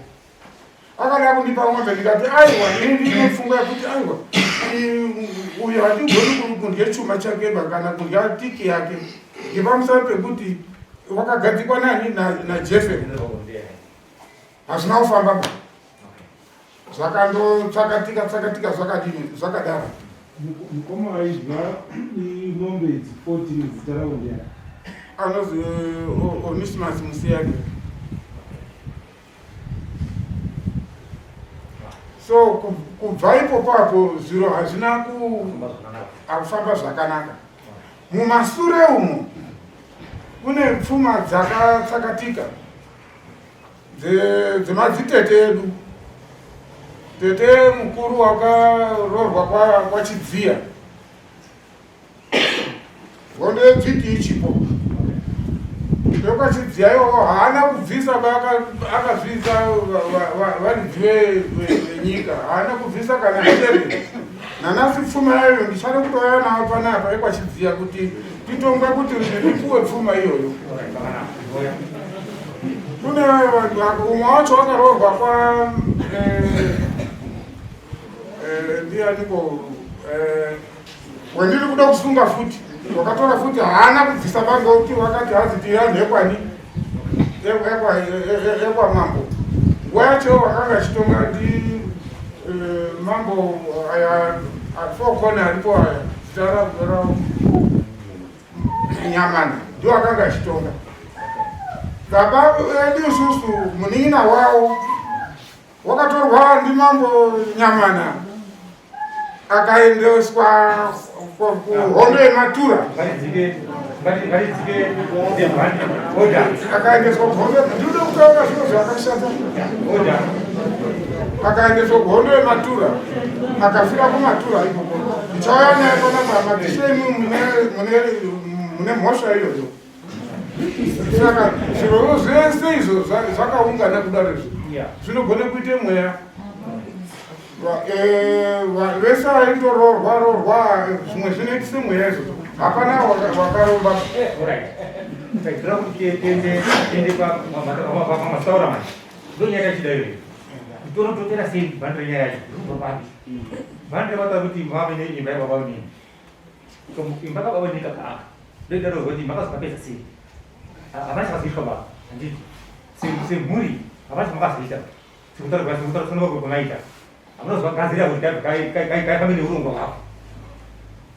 Akada kundipa mombe ndikati aiwa, ini ndine pfungwa yekuti aiwa, uyu hatigoni kudya chuma chake ba kana kudya tiki yake ngepamusoro pekuti wakagadzikwa nani naJethero. Hazvina kufamba ba. Zvakandotsakatika tsakatika zvakadini zvakadaro. Mukoma aidya mombe idzi 14 zita ravo ndiani? Anozi Onesimus Musiyake. So kubva ipopo apo zviro hazvina kufamba zvakanaka. Mumasure umo kune pfuma dzakatsakatika dzemadzitete edu. Tete mukuru wakaroorwa kwaChidziya hondo yedzviti ichipo ndokwachidziya iwowo haana kubvisa akazviisa varidzi venyika haana kubvisa kana shere nanasi pfuma yayo ndichada kutouya nawo panapa ekwachidziya kuti titongwe kuti ndipuwe pfuma iyoyo kune vanhu umwe wacho wakaroorwa kwa eh, eh, ndianiko eh, wendiri kuda kusunga futi wakatora futi haana kubvisa pangoti wakati hanzi tiri anhu ekwani ekwamambo nguva yacho wakanga achitonga ndi mambo aya fokona aripo aya zita ra Nyamana ndiwo akanga achitonga. Baba vedu isusu munin'ina wavo wakatorwa ndimambo Nyamana akaendeswa kuhondo yematura akaendeswa kuhondo ndinoda kutaura zviro zvakashata akaendeswa kuhondo yematura akafira kumatura ikoko ndichauya naye panapa madzishe imi mune mhosva iyoyo saka zviroro zvese izvo zvakaungana kudaro izvo zvinogona kuite mweya eh, vese vaindoroorwa roorwa zvimwe zvinoitise mweya izvozvo hapana wakaromba eh, Ndonyaya yachida iyoyo. Kutoro totera sei bhandi renyaya yacho? Rubva papi? Bhandi revata kuti vave neimba yababa nini. So imba kababa nini kakaaka. Ndoita roho kuti makazokapedza sei? Hapana chakazoitwa baba. Handiti. Semhuri hapana chamakazoita. Sekutaura kwa sekutaura kunoka kwamaita. Hamuna kuzovagadzirira kuti kaifambe neurongwa hwako.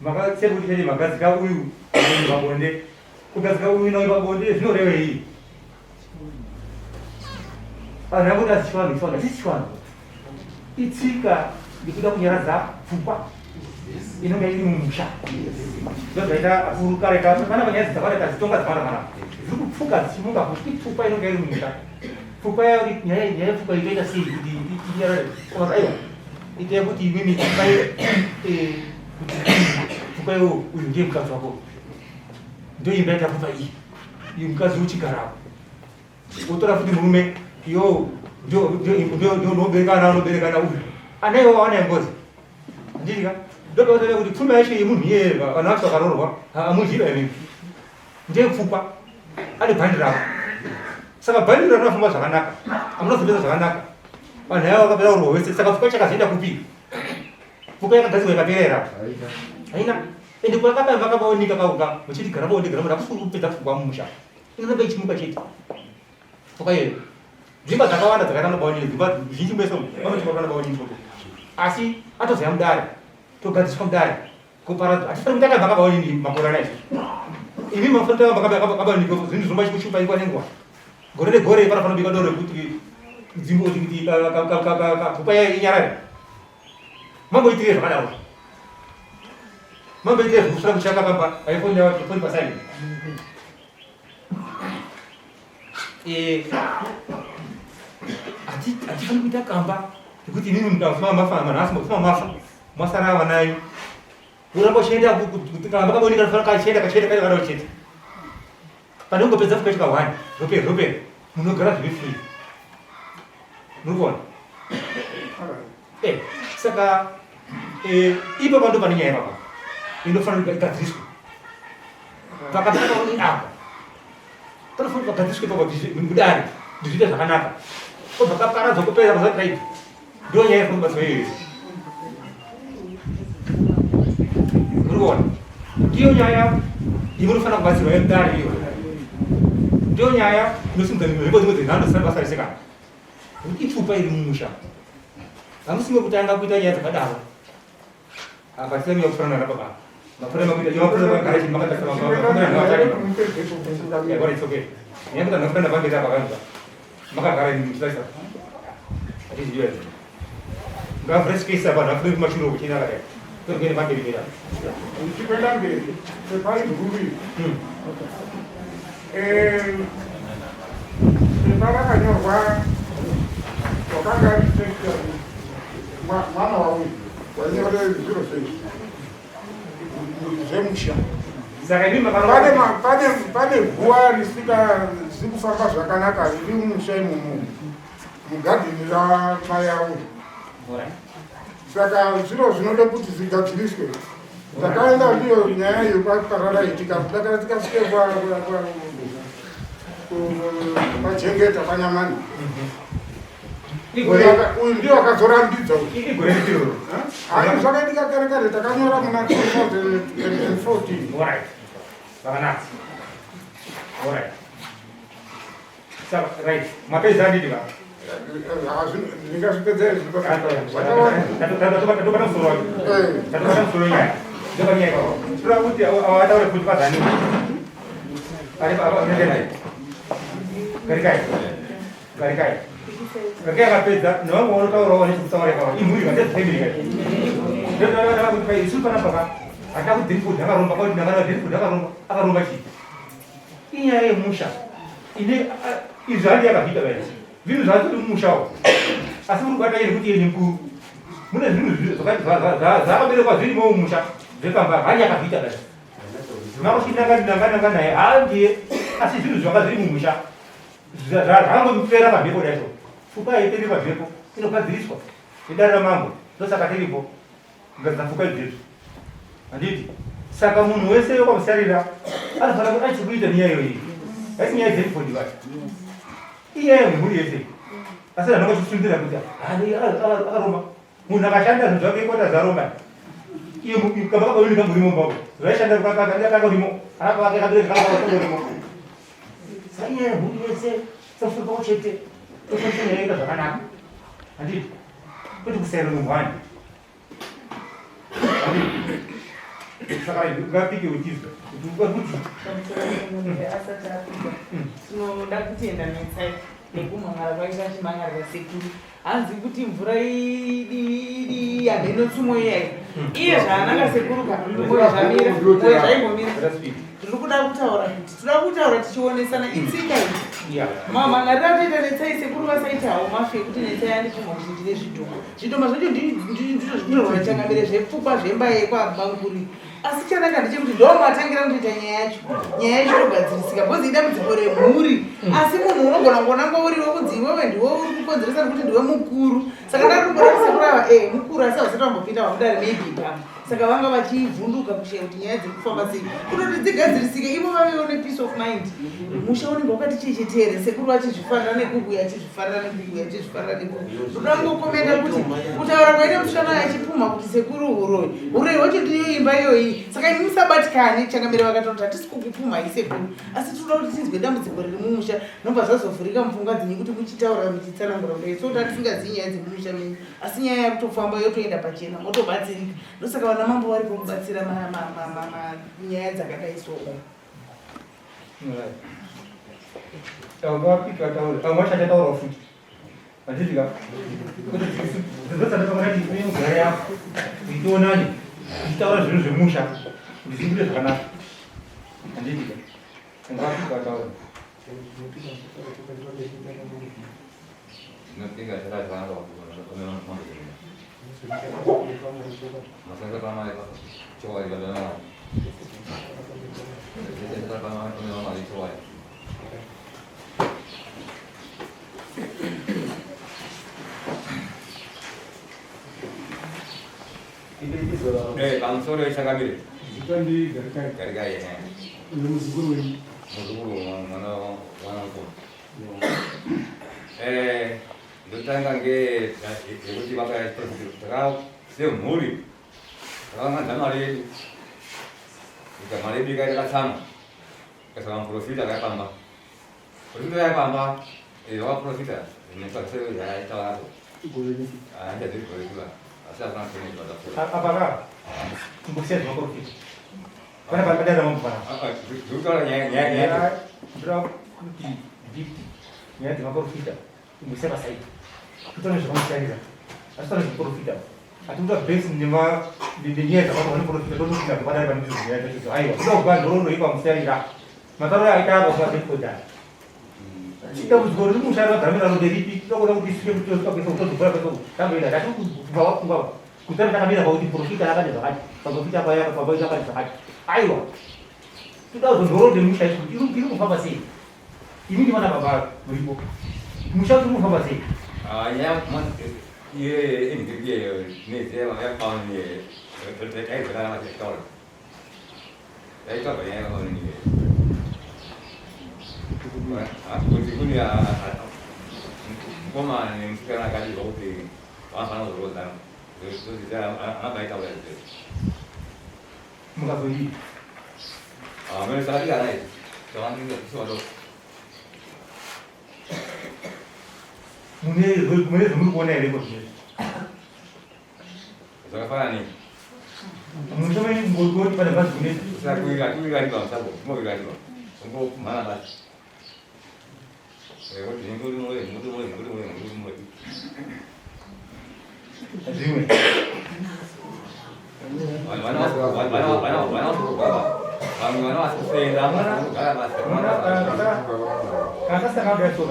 Makasekuti chete magadzika uyu pabonde. Kugadzika uyu nauyu pabonde zvinorevei? Vanhu vakuti asi chivanhu chivanhu hachisi chivanhu. Itsika yekuda kunyaradza pfungwa inonga iri mumusha. Ndozvaita akuru kare kana panyaya dzakawanda tadzitonga dzakawanda kana dziri kupfuka dzichimuka kuti ipfungwa inonga iri mumusha. Pfungwa yayo nyaya nyaya yepfungwa itoita sei kuti inyarare kana aiwa ita kuti imimi ipai eh, kuti pfungwa iwo uyu ndiye mukadzi wako ndio imba yatakupa iyi Iyo mukadzi uchigarapo wotora futi murume yo ndoberekana unoberekana uyu ana iwo wawana ngozi handiti ka ndopakutoona kuti pfuma yacho yemunhu iyeye vanhu vacho vakaroorwa hamuziva imimi ndeyepfukwa ane bhandi ravo saka bhandi ravo rinofamba zvakanaka amunozopedza zvakanaka vanhu ava vakapera kurwa wese saka pfukwa chakazoenda kupi pfukwa yakagadzirwa ikapera here haina Ende kwakaba vakabaoneka kauka muchiti gara bonde gara bonde hakusi kupedza pfungwa mumusha. Inoramba ichimuka chete. Pfungwa iyoyo. Dzimba dzakawanda dzakaita nobaonini dzimba zhinji mese vanoti vakana baonini ikoko. Asi atozoya mudare togadziswa mudare kuparadzwa. Hatifaniri kutanga vakabaonini makore ana isusu. Imi mafanira kutanga vakabaonini ikoko zvinhu zvinomba chikushupa nguva nenguva. Gore negore panofanira kubika doro rekuti dzimbo kuti pfungwa inyarare. Mamboitirei zvakadaro? Mamboitirei zvekusvira kuchaka kamba iPhone yacho phone paside. Eh ati atifani kuita kamba nekuti inini mukafuma mafa manhasi mukafuma mafa masara vanayo uramba uchienda kamba kabonika kanofanira kachienda kachienda kaenda kadaro chete pane kungopedza fuka chika one zvopera zvopera munogara zviri free muri kuona eh, saka eh, ipapa ndo pane nyaya ipapa inofanira igadziriswe pakatanga uni apa panofanira pagadziriswe ipapa mudare ndizviite zvakanaka kobva kaparadzwa kupera kazati Ndiyo nyaya yefamba iyoyo. Muri kuona? Ndiyo nyaya inofanira kubatsirwa yemudare iyo. Ndiyo nyaya inosimudza mhepo dzimwe dzenhando dzisina basa rese kana. Nekuti ipfupa iri mumusha. Hamusi mekutanga kuita nyaya dzakadaro. Apa tisina kufanana nababa. Mapfuura makuita nyaya mapfuura makagara chii makatarisa mapfuura newatari. Yeah, it's okay. Nyaya kuti anofana pamberi apa kanzwa. Makagara imi muchitarisa. Hatizivi izvo. Ngavhure space apa vanhu vafune kumashure uko chini akadai. Tiri kuenda pamberi mberi apa. Tichikuenda mberi pepari guru iri. Eh, pepa rakanyorwa wakanga ari secretary. Saka imi Pane ma- pane pane guwa risikazi kufamba zvakanaka riri mumusha imomo mugadheni ramai avo. Saka zviro zvinoda kuti zvigadziriswe. Takaenda ndiyo nyaya iyo kwaparara tikakudakara tikasvike kwajengeta kwanyamani. Uyu ndiyo akazorambidza igore ritiroro. Hayi, zvakaitika kare kare, takanyora muna 2014. Alright. Zvakanaka. Alright. Saka right. Mapedza handiti ba? Ndingazvipedza izvi Tatobata musoro wacho. Tatobata musoro nyaya. Ndopa nyaya ipapo. Toda kuti avataure futi pazani. Ari apa unoenda. Garikai. Garikai. Garikai akapedza nevamwe vanotaurawo nechekutaura ipapo. Imhuri ka ndezvefamily ka. Ndotaura kuti pa isu panapa ka hatina kudhirifudha akaromba kwakuti ndakana dhirifudha akaromba akaromba chii? Inyaya yemusha ine izvi handi yakazviita vai zvinhu zvatori mumushawo asi muri kubata iri kuti iye mukuru mune zvinhu zvakaberekwa zvirimo mumusha zvepamba handi yakazviita vai makushinangananga naye handiye asi zvinhu zvanga zviri mumusha zvakangomupera pamhepo dacho pfupa haiperi pamhepo inogadziriswa nedare ramambo ndosaka tiripo kugadzira pfuka idzedu handiti saka munhu wese wekwamusarira anofanira kuti achikuita nenyaya iyoyi haisi nyaya dzerifodi vacho inyaya yemhuri yese asi vanhu vachisundira kuti akaromba munhu akashanda zvinhu zvake kota zaromba iye kamba kakaunika murimo mbako zvaishanda kakarimo anapakabereka saka inyaya yemhuri yese samusoro pako chete tofanira nyaya yoita zvakanaka handiti kwete kusaira munhu wani saka ngapike uchizwa kuti asati apika tinoda kutenda netsai nekumhan'ara kwaita achimhan'arira sekuru hanzi kuti mvura idii hameno tsumo iyayi iye zvaanaka sekuru ka moyo zvamira moyo zvaimbomira tiri kuda kutaura kuti toda kutaura tichionesana itsika iyi mamhan'arira atoita netsai sekuru vasaita hawo mafi ekuti netsai andipfuma kuti ndine zvidhoma zvidhoma zvacho ndizvo zvinorwara changamire zvepfukwa zvemba yekwabanguri asi chanaka ndechekuti ndo matangira kutoita nyaya yacho nyaya yacho itogadzirisika bcause idambudziko remhuri asi munhu unogona kuona ngouriwe kunzi iwewe ndiwe uri kukonzeresa nekuti ndiwe mukuru saka ndakumbora sekuru ava e mukuru asi havasati vambopinda vamudare maybe pamwe saka vanga vachivhunduka kushaya kuti nyaya dziri kufamba sei kutoti dzigadzirisike ivo vavewo nepeace of mind musha unenge wakati chechetere sekuru vachizvifarira nekukuya achizvifarira nekukuya achizvifarira nekukuya ndoda kungokomenda kuti kutaura kwaita musikana achipumha kuti sekuru huroyi huroyi hwacho ndiyo imba iyoyi saka imi musabatikane changamire vakataura kuti hatisi kukupumhai sekuru asi tinoda kuti tinzwe dambudziko riri mumusha nobva zvazovhurika mupfungwa dzenyu kuti muchitaura muchitsanangura kudai so kuti hatisingazivi nyaya dzemumusha menyu asi nyaya yakutofamba yotoenda pachena motobatsirika ndosaka vana mambo varipo kubatsira nyaya dzakadai so taura futi handiti ka kuti ndosandakaona kuti mugare yako itionane ichitaura zvinhu zvemusha kuti zvibude zvakanaka handiti ka ngapika taura Ndinopika zvakazara Pamusoro yechangamire. Zita ndi Garikai. Garikai. Uyu muzukuru wenyu. Muzukuru mwana mwana mukuru. Eh, ndotanga nge yekuti vakaita semhuri takaunganidza mari yedu ika mari yedu ikaita katsama ikasama muprofita akayapamba profita akayapamba vakaprofita zvaaitaurapo handichazii gore ripi asi hakuna apa ka kumbosiya zvemaprofita Pana pana padara mambo pana. Zvekutaura nyaya nyaya nyaya. Ndoda kuti gift nyaya dzemaprofita imboisa pasaidi. Kutaura zvakamushandira. Asi taura zveprofita. Atikuta base nema nenyaya dzakaitwa neprofita totopinda padare pane ndidzo nyaya dzacho. Aiwa, kuda kubva nhoroondo yekwamusharira. Matauro aita apa kwa Bedford. Dambudziko riri musha rakagamira rode ripi? Tinokuda kuti isvike kuti tosvika kuisa kutozovhura kwese tamboenda. Ndati kubva wafunga kutanga takamira pakuti profita akati zvakati, paprofita paya papaita akati zvakati. Aiwa. Toda kuzonhorode musha isu kuti iri kufamba sei. Imi ndivana baba muripo. Musha uri kufamba sei? Ah, nyaya iye indirike neziva yakaona iye. Taizokana machitaura. Taitaura nyaya yakaona iye. Kuti kune mukomana nemusikana akadirwa kuti vanofanira kuzorodzana. Zvoziva anabaitaura izvo. Mukazodii? Ah, mene sakati ana izvi. Tawandiza kusiwa Mune mune zvamuri kuona here kozvinezvi? Zvakafanana nei? Musha menyu ngoti pane bhazi kune Usina kuwira ndiba musango, kumowira ndiba. Ungomhana basi. Kuti nguri moyo, nguri moyo, nguri moyo, nguri moyo. Zvimwe. Vana vana vana vamwe vana vasifenda vanogara basi. Kana tasakadai so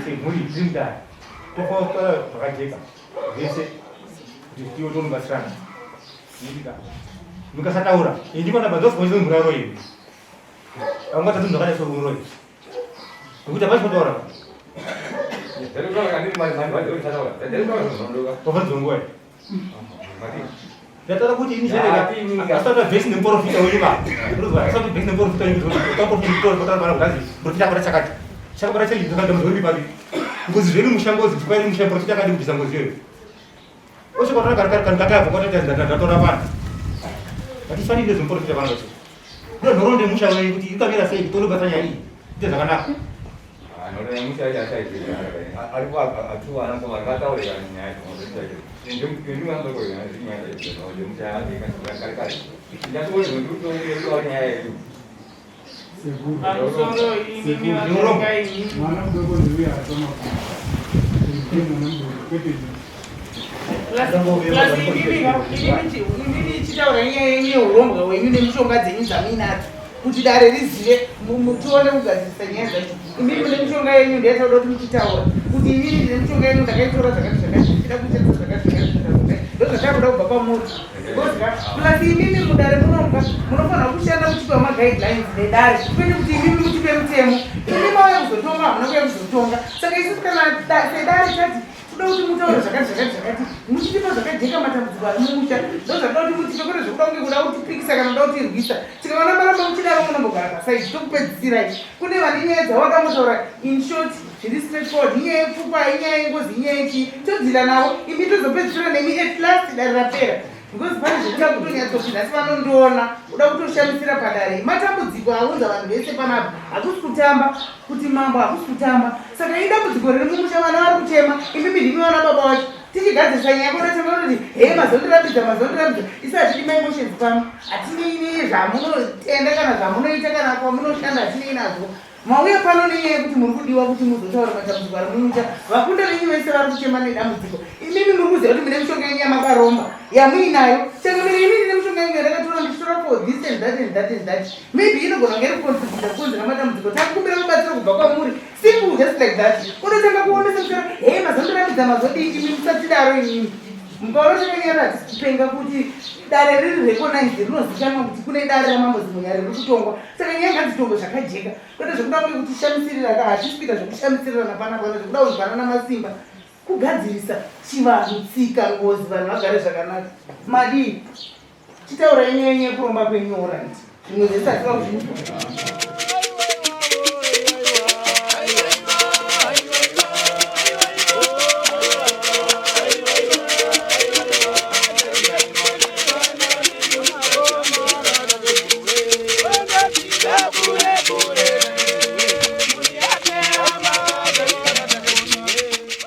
semhuri tiri mudare tofanira kutaura zvakajeka zvese kuti tiwe tonobatsirana. Mukasataura ini ndiko ndabva ndozwa kuti muraro ini. Haungatadzi munhu akadai so muroyi. Nekuti hapana chinotaura. Wafanidzwa nguva iyi. Ndataura kuti ini chete asati vhesi nemuprofita wenyu va. Unozwa asati vhesi nemuprofita wenyu kuti muprofita muprofita mara kudazi muprofita akada chakati. Chakabata chei ndakada muzori papi. Ngozi zvenyu mushangozi kwai musha muprofita akadi kubvisa ngozi iyoyo. Osho kwatora kare kare kare kwatora ndatora vanhu. Hatifaniri nezvemuprofita vanhu vacho. Ndo nhoroondo yemusha wenyu kuti ikamira sei kuti tondobata nyaya iyi. Ite zvakanaka. Pamusoro imimi vadarika imi. Mwana mudoko ndiuya atoma ndiye mwana mudoko kwete ini. Plus imimi ichitaura nyaya yenyu yeurombwa hwenyu nemishonga dzenyu dzamuinadzo kuti dare rizive tione kugadzirisa nyaya dzacho. Imimi mune mishonga yenyu ndeyatauda kuti muchitaura kuti inini ndine mishonga yenyu ndakaitora zvakati zvakati ndichida kuishandisa zvakati zvakati zvakati ndozvatakuda kubva kwamuri. Because plus imimi mudare munomuka munofanira kushanda muchipiwa maguidelines nedare kwete kuti imimi mutipe mutemo. Imi mauya kuzotonga hamuna kuuya kuzotonga. Saka isusu kana sedare tati toda kuti mutaure zvakati zvakati zvakati muchitipa zvakajeka matambudziko ari mumusha ndozvatoda kuti mutipe kwete zvekuda kunge kuda kutipikisa kana kuda kutirwisa. Tikaona maramba muchidaro munombogara pasaidi tokupedzisirai. Kune vane nyaya dzavada kungotaura in short zviri straight forward inyaya yepfukwa inyaya yengozi inyaya yechii todhila navo imi tozopedzisira nemi at last dare rapera because pane zvekuda kutonyatsoti nhasi vanondiona uda kutoshamisira padare matambudziko aunza vanhu vese panapa hakusi kutamba kuti mambo hakusi kutamba saka idambudziko riri mumusha vana vari kuchema imimi ndimi vana baba vacho tichigadzirisa nyaya kona tanga kutoti hee mazondirambidza mazondirambidza isu hatidi maemotions pano hatinei nezvamunotenda kana zvamunoita kana kwamunoshanda hatinei nazvo mauya pano nenyaya yekuti muri kudiwa kuti muzotaura matambudziko ari mumusha vakunda venyu vese vari kuchema nedambudziko imimi muri kuziva kuti mune mishonga yenyu yamakaromba yamuinayo changamire inini nemishonga yangu yandakatora ndichitora for this and that and that and that maybe inogona kunge iri kucontributa kukonzera matambudziko takukumbira rubatsiro kubva kwamuri simple just like that unotanga kuomesa musoro hee mazondirambidza mazodii imi musatidaro imimi mukaona chakanyarara hatisi kupenga kuti dare riri recognized rinozikanwa kuti kune dare ramambo zimunya riri kutongwa saka nyaya ngadzitongwe zvakajeka kwete zvekuda kunge kutishamisirira ka hatisi kuita zvekushamisirira panapa kana zvekuda kunzwanana masimba kugadzirisa chivanhu tsika ngozi vanhu vagare zvakanaka madii chitaurai nyaya yenyu yekuromba kwenyu orit zvimwe zvese hatina kuzvinzwa.